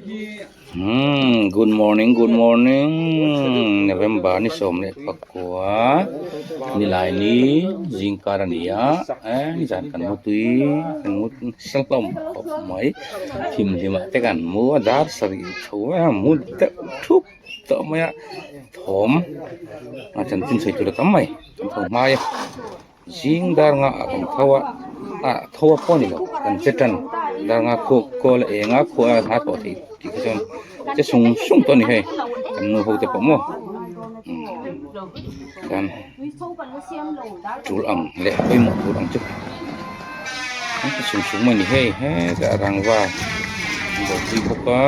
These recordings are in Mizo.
Umm good morning good morning November ni 19 nilai ni zingkar a ni a eh nizan kan mu tui kan mu nasa hlawm khawp mai thimhlim ah te kan mu a dar sarih chho a mu deuh thup tawh mai a thawm a chanchin sawi tur a tam mai kan tho hmai a. Zing dar nga ah kan tho a ah tho a pawh a ni lo kan che tan dar nga khuak kawl a eng a khuah a hna tawh theih tih kha chuan che sung sung tawh a ni hei kan nu ho te pawh maw chuan tul ang leh pawimawh tur ang chu an ti sung sung mai a ni hei hetah rangva an buaipui bawk a.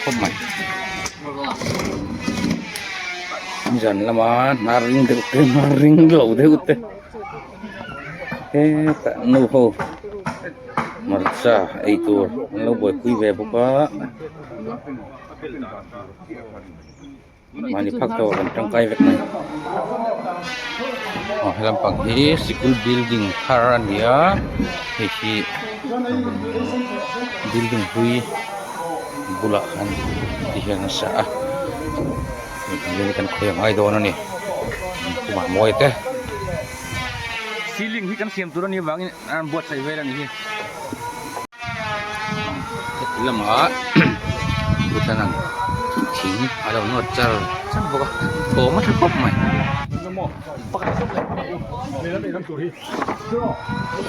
Khawp mai zan lama hnar ring deuh te hnar ring lo deuh te hetah nu ho hmarcha ei tur an lo buaipui ve bawk a. Mahni phak tawh kan tangkai vek mai aw he lampang hi sikul building thar a ni a hei hi building hlui bulah khan ti hian an sa a hei kan khawi a ngai dawn a ni khumah mawi te ceiling hi kan siam tur a nih avangin an buatsaih vel a ni hi. Heti lamah bhutan thing a lo nawt char char bawk a thawm a tha khawp mai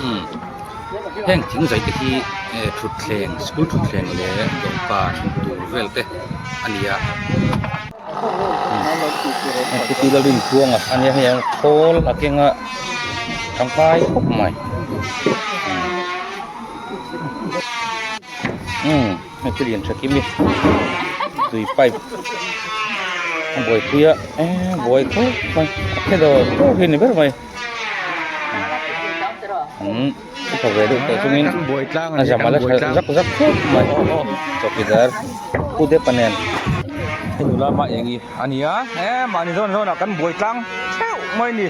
umm heng thing zai te hi eh thutthleng school thutthleng leh dawhkan tur vel te a ni a heti lalrintluanga a nia hei a khawl a keng a tangkai khawp mai umm hei chu lian tha kim i tui pipe a buaipui a eee buai khawp mai a khe dawr dawr hi a ni ber mai umm a tha ve deuh tawh chungin a zam ala tha zak zak khawp mai chawkidar pu depa nen hei nula mah eng hi a ni a he mahni zawn zawnah kan buai tlang theuh mai a ni.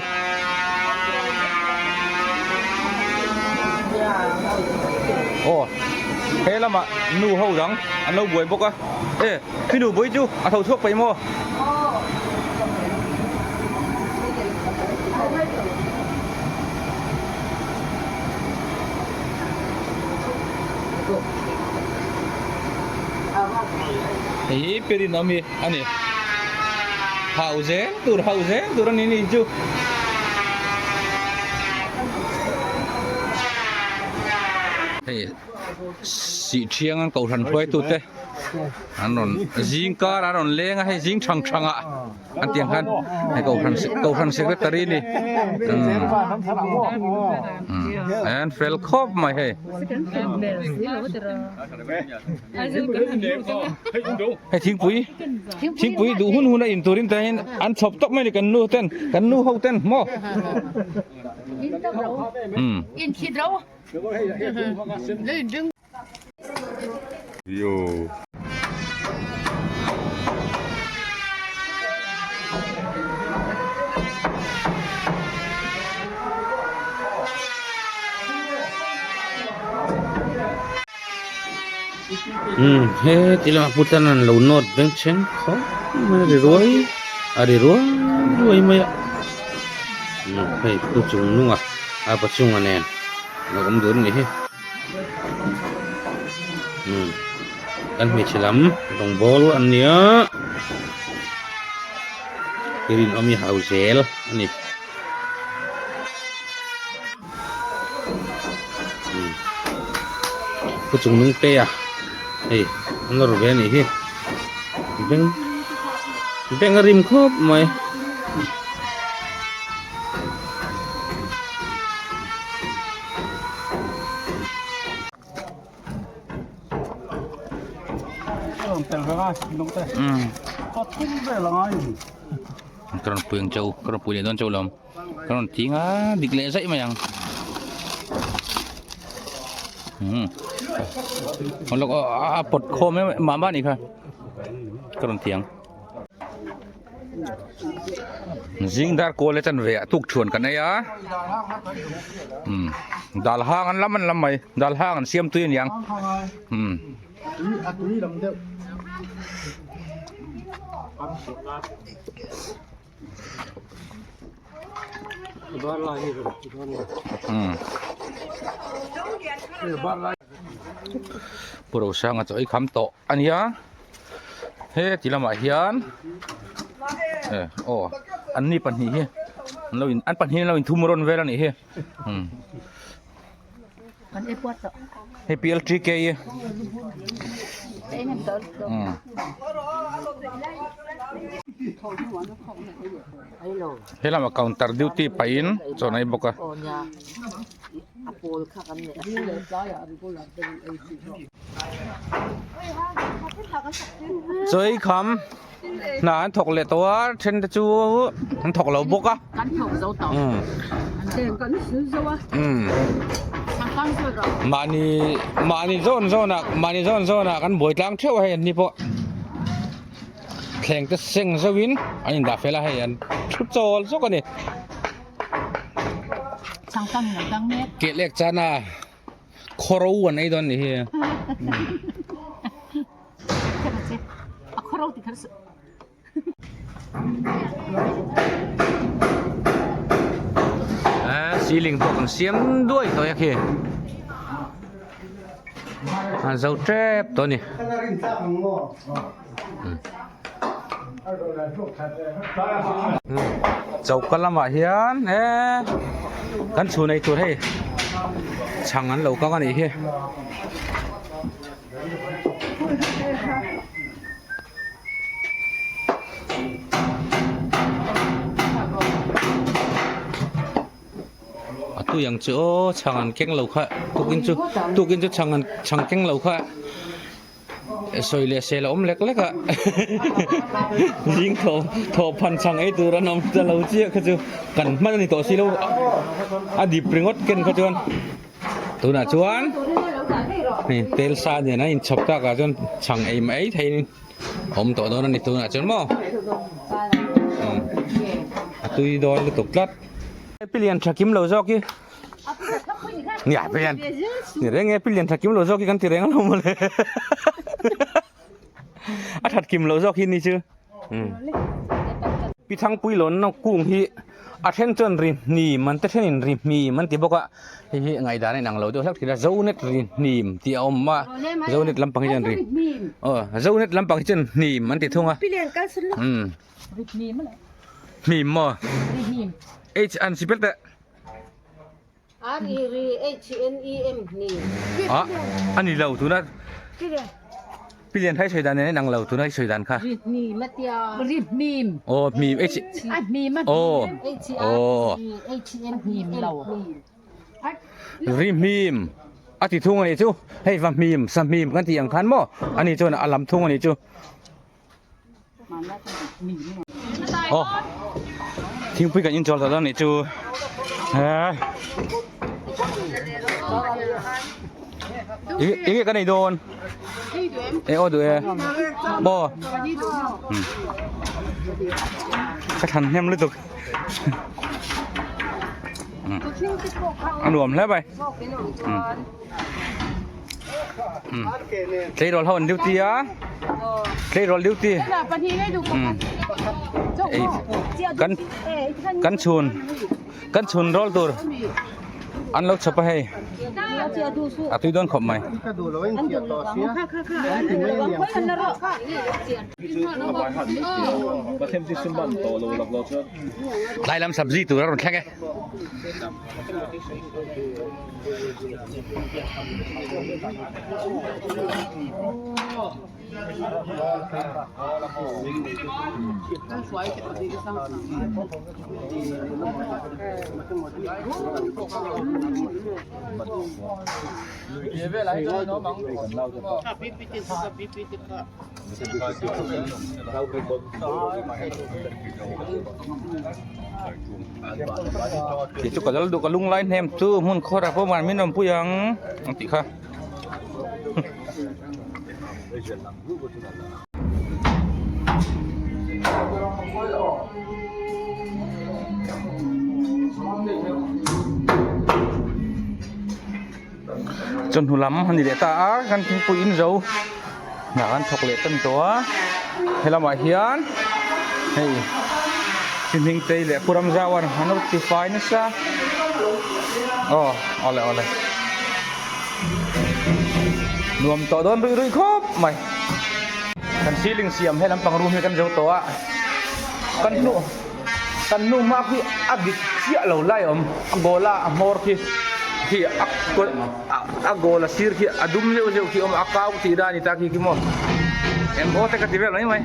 Aw he lamah nu ho dang an lo buai bawk a e khi nu buai chu a tho chhuak paih maw? Hei hi pirin awm hi a ni hau zel tur hau zel tur a ni ni chu hei sih thiang an kohhran hruaitu te an rawn zing kar an rawn leng a hei zing thang thang ah. An tiang khan hei kohhran kohhran secretary ni an fel khawp mai hei hei thingpui thingpui duh hun hun a in turin te hian an chhawp tawp mai ni kan nu ten kan nu ho ten maw in thit ro Umm he ti lamah pawh an lo nawt bengchheng khawp mai a ri ruai a ri ruai ruai mai a umm hei pu chung nunga a pachunga nen lo awm dun a nih hi. Umm kan hmeichhe lam rawngbawl an ni a i rinawm i hau zel a ni umm pu chung nung te a hei an lawr ve a nih hi beng beng a rim khawp mai. Ka rawn pui ang cheu ka rawn pui leh dawn cheu lawm ka rawn thing a dik leh zaih mai ang umm aw lawk a pawt khawm em mah mah a nih kha ka rawn ti ang. Zing dar kawl e chan ve ah tuk thuan kan ei a umm dal hang an lam an lam mai dal hang an siam tui aniang umm. Pu Rosanga chaw ei kham tawh a nia he ti lamah hian eh aw an ni pahnih hi an lo in an pahnih an lo in thum rawn vel a nih hi umm hei P L T K umm. He lamah counter duty pahin chaw an ei bawk a. Chaw ei kham hna an thawk leh tawh a then te chu an thawk lo bawk a. Mahni mahni zawn zawn ah mahni zawn zawn ah kan buai tlang theuh a hei an ni pawh. Thleng te seng zauhin an indah fel a hei an thu chawl zawk a ni. Kehlek chana khawro an ei dawn nih hi. Ceiling pawh kan siam duai tawh a khi. A zo tep tawh a ni. Choka lamah hian eee kan chhun ei tur hei chhang an lo kang a nih hi. A tui ang chu aw chhang an keng lo kha tukin chu tukin chu chhang an chhang keng lo kha sawi leh sel a awm lek lek a zing thaw thaw phan chhang ei tur an awm ta lo chiah kha chu kan hman a ni tawh si lo a dip ringawt ken kha chuan tunah chuan hei tel sa nen a inchhawp tak ah chuan chhang ei mai thei in awm tawh dawn a ni tunah chuan maw a tui dawn lutuk tlat. Pilian tha kim lo zawk hi. Nia pilian. Ni reng e pilian tha kim lo zawk hi kan ti reng alawm mawle. A that kim lo zawk hi ni chu. Pi Thangpui lawn na kung hi a then chuan ri hnim an ti thenin ri hnim an ti bawk a. Hei hi ngaihdan a inang lo deuh hlek thin a Zonet ri hnim tih a awm a. Zonet lampang hi chuan ri aw Zonet lampang hi chuan hnim an ti thung a. Hnim maw? H an si pek teh. R E R H N E M hnim. Ah, ani lo tuna. Pilian thai soi dan nen ang lo tuna i soi dan kha. Ri hnim atia. Ri hnim. Oh, hnim H. A hnim a. Oh. H Oh. R E H N Hnim lo. Ri hnim a ti thung ani chu. Hei va hnim, sa hnim kan ti ang khan maw? Ani chuan a lam thung ani chu. Aw thingpui kan inchawl ta dawn nih chu he eng nge kan ei dawn e aw duh e maw ka thlan hnem lutuk a nuam hle mai. Tleirawl ho an duty a tleirawl duty kan kan chhun kan chhun rawl tur an lo chhawp a hei a tui dawn khawp mai. Tlai lam sabzi tur a rawn thleng e. Ti chu ka lal duh ka lung lai hnem chu hmun khawrah pawh man min rawn pui ang ang tih kha. Chawhnu lam a ni leh ta a, kan thingpui in zo hna kan thawk leh tan tawh a, helamah hian hei chi hming tei leh pu Ramzauan an lo ti fai nasa aw awle awle nuam tawh dawn ruih ruih khawp mai kan ceiling siam he lampang room hi kan zo tawh a kan hnu Kan nu hma khi a dik chiah lo lai awm a goal a a hmawr khi khi a a goal a sir khi a dum zeuh zeuh khi awm a kau tih dan a ni ta khi khi maw eng aw te ka ti vel mai mai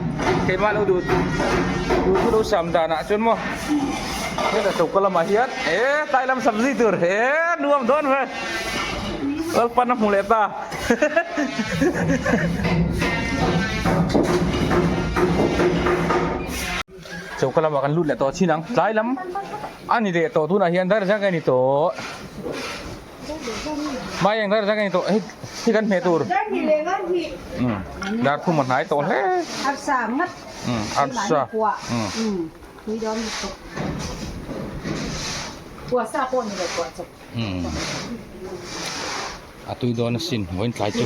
keimah lo duh duh thu lo sam danah chuan maw heta choka lamah hian e tlai lam sabzi tur e nuam dawn ve Lalpan a hmu leh ta. Choka lamah kan lut leh tawh chin ang tlai lam a ni leh tawh tunah hian dar zang a ni tawh mai ang dar zang a ni tawh hei hi kan hmeh tur dar thum a hnai tawh hle arsa a tui dawn asin vawiin tlai chu.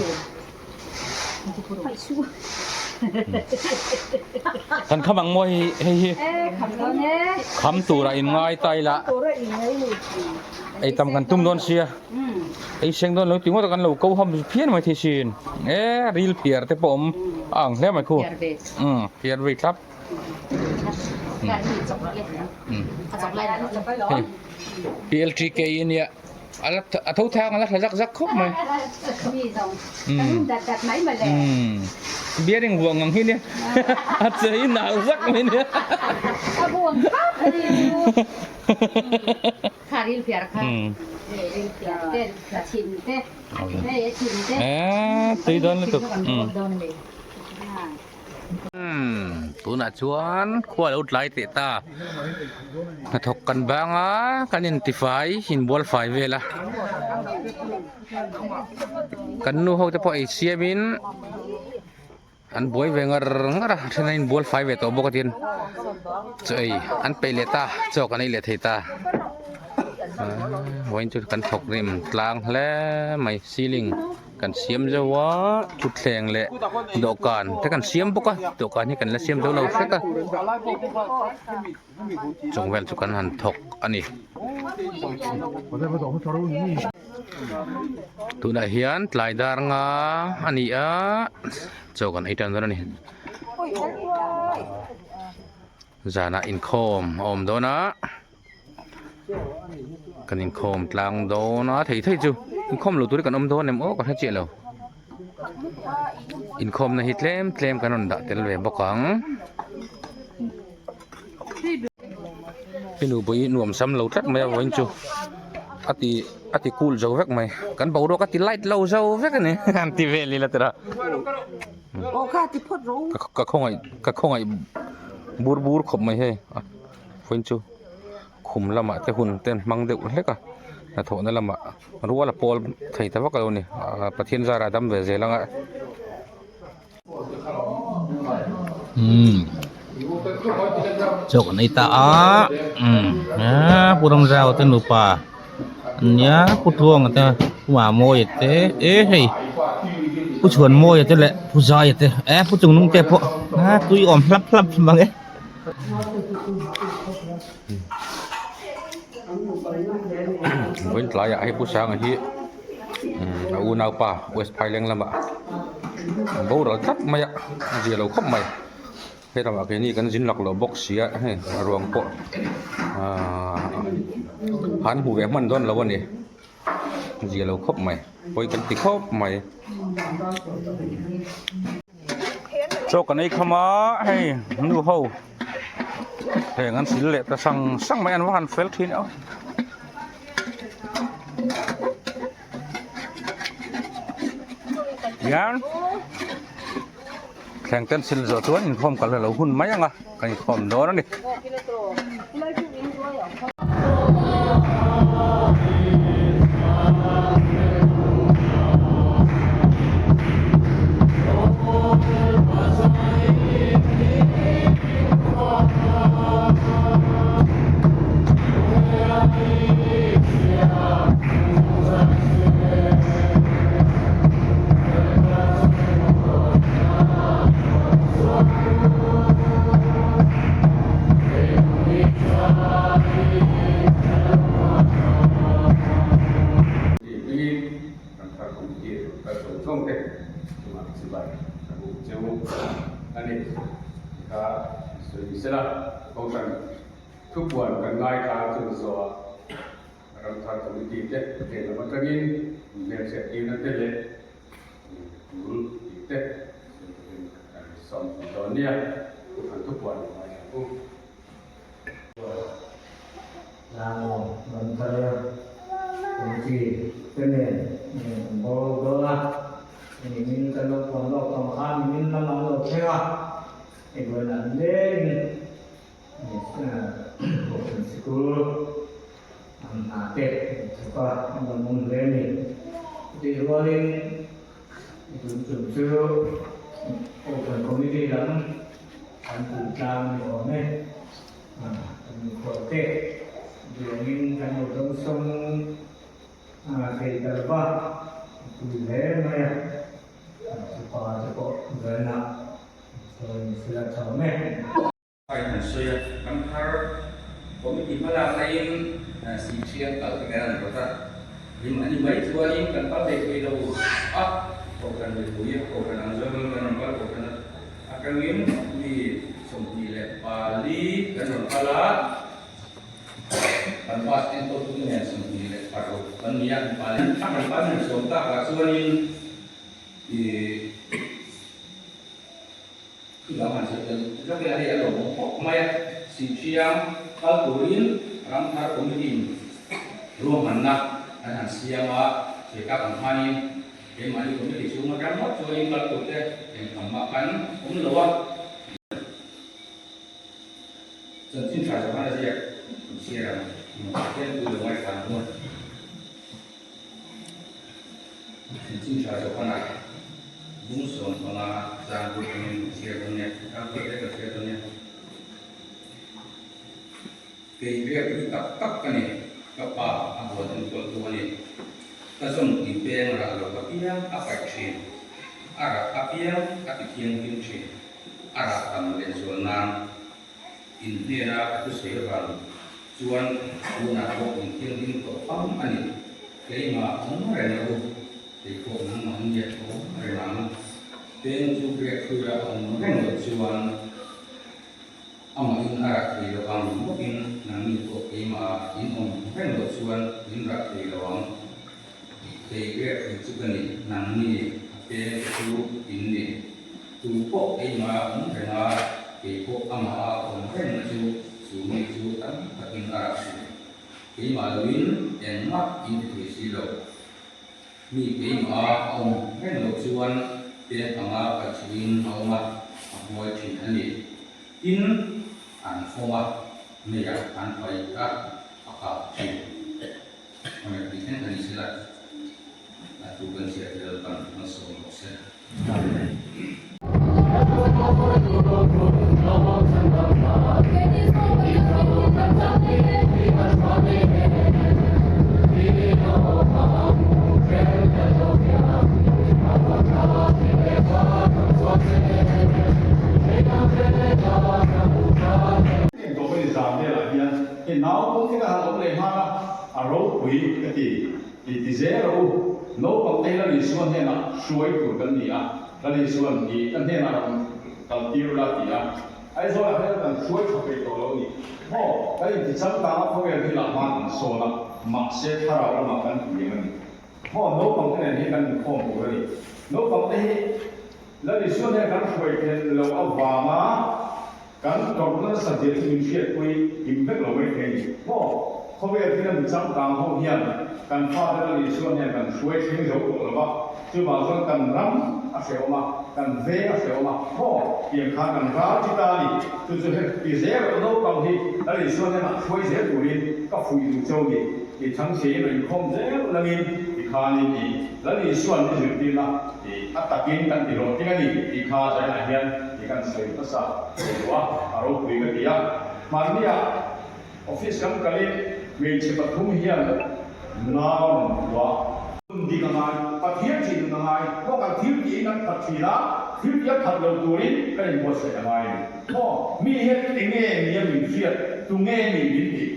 Kan kham ang maw hei hei hi kham tura in ngai ta ila ei tam kan tum dawn sia ei seng dawn lo ti ngawt a kan lo ko ham phian mai thei sin e ril phiar te pawh awm a ang hle mai khu phiar vei thlap PLTK ania. A la a tho thang a la thla zak zak khawp mai. Bearing vuang ang hi nia a che hi nal zak mai nia. A vuang khap a ni chu. Kha ril phiar kha. Ril phiar te a thin te. Hei a thin te. Eh tui dawn lutuk. Umm tunah chuan khua lo tlai teh ta hnathawk kan bang a kan intifai inbual fai vel a kan nu ho te pawh ei siam in an buai ve ngar ngar a then an inbual fai ve tawh bawk a tin chaw ei an peih leh ta chaw kan ei leh thei ta vawiin chu kan thawk rim tlang hle mai ceiling. Kan siam zo a thutthleng leh dawhkan te kan siam bawk a dawhkan hi kan la siam zo lo hrek a chung vel chu kan han thawk a ni tunah hian tlai dar nga a ni a chaw kan ei tan dawn a ni zanah inkhawm a awm dawn a. Kan inkhawm tlang dawn a thei thei chu inkhawm lo tur hi kan awm dawn em aw ka hre chiah lo inkhawmna hi tlem tlem kan rawn dah tel ve bawk ang henu pawh hi nuam sam lo tlat mai a vawiin chu a ti a ti cool zo vek mai kan boruak a ti light lo zo vek a ni an ti vel ila tira ka khawngaih ka khawngaih bur bur khawp mai hei. Vawiin chu khum lamah te hun te an hmang deuh hlek a hnathawhna lamah rual a pawl thei ta vak lo a ni ahh Pathian zarah a dam ve zel ang a. Umm chaw kan ei ta a umm aa Pu Ramzau te nupa an nia Pu Tluanga te Pu Mamawia te e hei Pu Chhuanmawia te leh Pu Zaia te eh Pu Chungnung te pawh a tui awm hlap hlap mang e. Vawiin tlaiah hei Pu Sanga hi a unaupa West Phaileng lamah a boral tlat mai a, a zia lo khawp mai. He ramah keini kan zin lak loh bawk si a, hei a ruang pawh ahh han hmu ve hman dawn lo a ni. Zia lo khawp mai, pawi kan ti khawp mai. Chaw kan ei kham a hei nu ho heng an sil leh ta sang sang mai an va han fel thin a hian thleng ten sil zawh chuan inkhawm kal alo hun mai ang a kan inkhawm dawn a ni. zawng te chungah chibai ka hmuh cheu a ni. Tikha sawi ni sela, Kohhran thupuan kan ngaithla chung zawhah Ramthar Committee te hnen lam atangin inhmelhriat tirna te leh tul tih te sawi turin kan sawm thei dawn nia. Kohhran thupuan ngaithla ang u. Tlangawm Ramthar Committee te nen an bawr dawn a, nimin kan lo puan lawk tawng khan nimin lam an lo thleng a, hei vawiin an lengin Kohhran sikul an hna te an thawk a, an lo mawm hle a ni. Chutih rualin tun tum chu Kohhran Committee lam An tui tlang a ni awm e. Kan mikhual te duangin kan lo dawngsawng thei ta lo va, a tui hle mai a. Kan fapa te pawh zainah sawi ni sela tha awm e. Kai han sawi a, kan thar committee hmalak laiin Sihṭhiang kal te kan rawt a, rim a ni mai chuanin kan kal thei thei lo a, Kohhran mipui Kohhran ang zawngin kan rawn kal Kohhran a. Atangin mi 24 kan rawn kal a, kan bus enkawl tu nen 26 kan ni a, pali a kan kal hnem sawm tak ah chuanin ih thu dang han sawi tel vek ila hei a lawmawm khawp mai a, Sihṭhiang kal turin Ramthar Committee in ruahmanna an han siam a, sawi tak ang khanin Keimahni committee chhung atang ngawt chuanin kal tur te engtham mah kan awm lo a. Chanchin tha Johana ziak in chhiar ang Pathian pui lo ngaithla ang hun. Chanchin tha Johana bung 15 chang pui angin chhiar dawn nia, chang pui te kan chhiar dawn nia. Kei riak hi tak tak ka ni, ka pa a huan enkawl tu a ni. Ka zawm tih peng rah lo apiang a paih thin, a rah apiang a ti thianghlim thin, a rah tam lehzual nan in hnena ka thusawi avang chuan tunah pawh in thianghlim tawh fam a ni. Keimah awm reng lo u, kei pawh nangmah nge awm reng ang. Peng chu riak hruia a awm reng loh chuan. Amahin a rah thei lo ang bawkin nangni pawh keimah in awm reng loh chuan min rah thei lo ang. Kei riak thei chu ka ni, nangni a peng te chu in ni. Tu pawh keimah a awm reng a, kei pawh amah a awm rengna chu chu mi chu tam takin a rah thin. Keimah loin engmah in ti thei si lo. Mi keimah a awm reng loh chuan peng anga paihchhuhin a awm a, a huai thin a ni. Tin, an fawm a, meiah an paih a, a kap thin. Awmeh tih thleng kha ni sela, a thu kan chhiat hi Lalpan malsawm rawh se. Amen. Heng tawh in zam velah hian hei naupang te ka han awm leh nghal a, a ropui ka ti ti ti zel rawh u. Naupang te hi Lal Isua hnenah hruai tur kan ni a, Lal Isua'n i ka hnenah rawn kal tir ula ti a, Aizawlah hian kan hruai tha peih tawh lo a ni. Maw, kan inti changkang a khawvel hi lah hma kan sawn a, mahse thlarau lamah kan hliam a ni. Maw, naupang te nen hian kan inkhawm tur a ni. Naupang te hi Lal Isua hian kan hruai theih loh avanga kan tawrhna nasa zia chu min hriatpui him vek lo mai thei a ni. Maw, khawvel thil a mi changkang ho hian kan fate Lal Isua hian kan hruai thleng zo tawh lo va, chuvang chuan kan ram a hrehawm a, kan veng a hrehawm a, maw, tiang khan kan ral chi ta a ni. Chu chu he ti zel rawh naupang hi Lal Isua hnenah hruai zel turin ka fuih duh cheu a ni. Ti chhangchhe in a inkhawm zel langin tikhanin i Lal Isua'n i zirtirna i a takin kan ti hlawhtling a ni tih kha zainah hian i kan sawi hmasa thei lo a, a ropui ka ti a. Hmanniah office kan kalin hmeichhe pathum hian nau rawn phu a. Nun dik a ngai, Pathian tih nun a ngai, maw kan thil tiin kan phat thin a, thil tia phat lo turin kan inbuatsaih a ngai a ni. Maw mi hian enge nia min hriat, tunge ni min tih?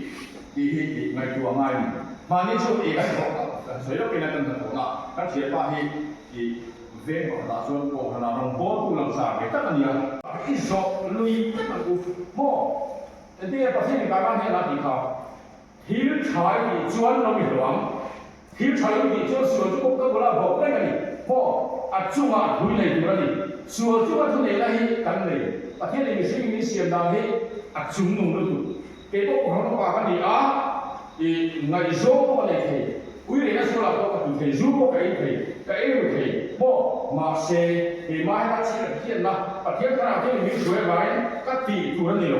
Tih hi tih ngaihtuah ngai a ni. Mahni chu i kan thawh kan sawi lawk ina kan hnathawhna kan thianpa hi i. I veng pakhatah chuan kohhranah rawngbawltu langsar ve tak a ni a. I zawh lui vek ang u maw? Engtinge Pathian in Kanan hian a tih kha? Thil tha i tih chuan lo mi hlo ang. Thil tha lo i tih chuan sual chu kawng ka bulah bawk reng a ni maw? A chungah thui nei tur a ni. Sual chunga thu neihna hi kan nei. Pathian in mihring in min siam dan hi a chungnung lutuk. Kei pawh kohhran upa ka ni a, i ngaihzawng pawh ka nei thei, ui rehna sualah pawh ka tu thei, zu pawh ka ei thei, ka ei ru thei maw? Mahse, keimah heta chhiat hianna Pathian thlarau te min hruai avangin ka tih tur a ni lo,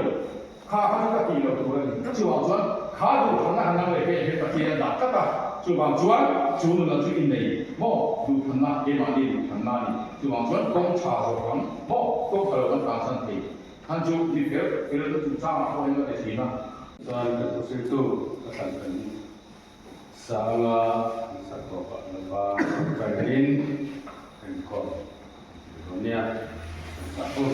kha kha chu ka tih loh tur a ni. Chuvang chuan kha duhthlanna han lang leh pek hian Pathian a dah tlat a, chuvang chuan chu nunna chu i nei maw? Duhthlanna, keimahni duhthlanna a ni. Chuvang chuan kawng tha zawk ang maw? Kawng tha lo kan tlansan thei. Khan chu mi fel fel na chungchangah pawh hian ka ti thin a. Chuan ka thuhriltu ka thlan kan sanga an sak tawpah lova taiin ka inkhawm ti dawn nia kan sak u.